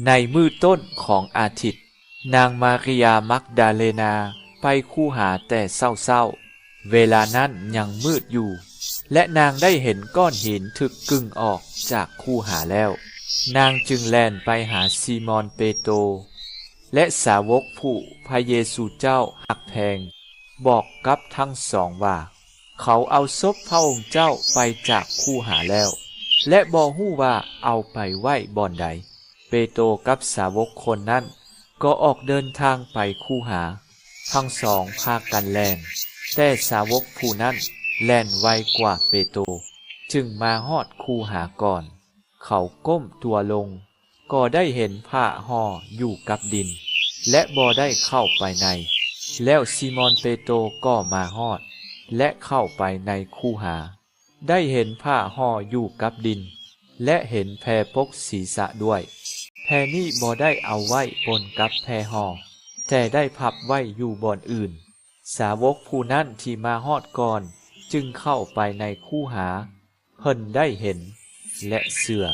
ໃນມື້ຕົ້ນຂອງອາທິດ, ນາງມາຣຍາມັກດາເລນາໄປຄູຫາແຕ່ເຊົ້າໆ, ເວລານັ້ນຍັງມືດຢູ່ ແລະ ນາງໄດ້ເຫັນກ້ອນຫີນຖືກກຶ້ງອອກຈາກຄູຫາແລ້ວ. ນາງຈຶ່ງແລ່ນໄປຫາຊີມອນເປໂຕ ແລະ ສາວົກຜູ້ພະເຢຊູເຈົ້າຮັກແພງ, ບອກກັບທັງສອງວ່າ, ເຂົາເອົາສົບພະອົງເຈົ້າໄປຈາກຄູຫາແລ້ວ ແລະ ບໍ່ຮູ້ວ່າເອົາໄປໄວ້ບ່ອນໃດ. ເປໂຕກັບສາວົກຄົນນັ້ນກໍອອກເດີນທາງໄປຄູຫາ. ທັງສອງພາກັນແລ່ນ, ແຕ່ສາວົກຜູ້ນັ້ນແລ່ນໄວກວ່າເປໂຕ, ຈຶ່ງມາຮອດຄູຫາກ່ອນ. ເຂົາກົ້ມຕົວລົງ, ກໍໄດ້ເຫັນຜ້າຫໍ່ຢູ່ກັບດິນ ແລະ ບໍ່ໄດ້ເຂົ້າໄປໃນ. ແລ້ວຊີມອນເປໂຕກໍມາຮອດ ແລະ ເຂົ້າໄປໃນຄູຫາ, ໄດ້ເຫັນຜ້າຫໍ່ຢູ່ກັບດິນ ແລະ ເຫັນແພປົກສີສະດ້ວຍ. ແພນີ້ບໍ່ໄດ້ເອົາໄວ້ປົນກັບແພຫໍ່, ແຕ່ໄດ້ພັບໄວ້ຢູ່ບ່ອນອື່ນ. ສາວົກຜູ້ນັ້ນທີ່ມາຮອດກ່ອນຈຶ່ງເຂົ້າໄປໃນຄູຫາ, ເພິ່ນໄດ້ເຫັນ ແລະ ເຊື່ອ.